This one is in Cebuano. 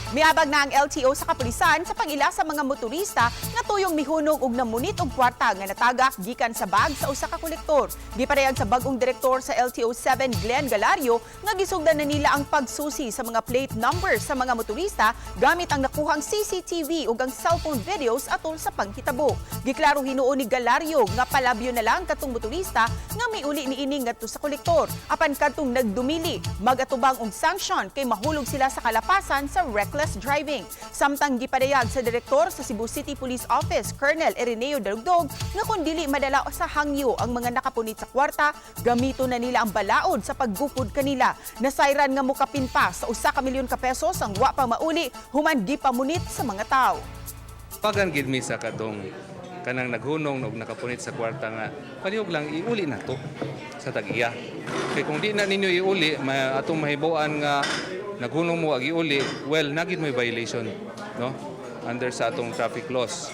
Miabag na ang LTO sa kapulisan sa pag-ila sa mga motorista nga tuyong mihunong og namunit og kwarta nga natagak gikan sa bag sa usa ka kolektor. Giparehag sa bag-ong direktor sa LTO 7, Glenn Galario, nga gisugdan na nila ang pagsusi sa mga plate numbers sa mga motorista gamit ang nakuhang CCTV ug ang cellphone videos atol sa panghitabo. Giklaro hinuon ni Galario nga palabyo na lang katong motorista nga miuli niini ngadto sa kolektor. Apan kadtong nagdumili, magatubang og sanction kay mahulog sila sa kalapasan sa reckless driving. Samtang gipadayag sa direktor sa Cebu City Police Office, Colonel Ireneo Dalugdog, nga kung dili madala sa hangyo ang mga nakapunit sa kwarta, gamito na nila ang balaod sa paggupod kanila. Nasayran nga mukapin pa sa 1 ka milyon ka pesos ang wa pa mauli human gipamunit sa mga tao. Pagan gid mi sa katong kanang naghunong og nakapunit sa kwarta nga palihog lang iuli na to sa tag-iya. Kay kung di na ninyo iuli, atong mahibuan nga naghunong mo ag iuli, well, naa gid moy violation, no? Under sa atong traffic laws.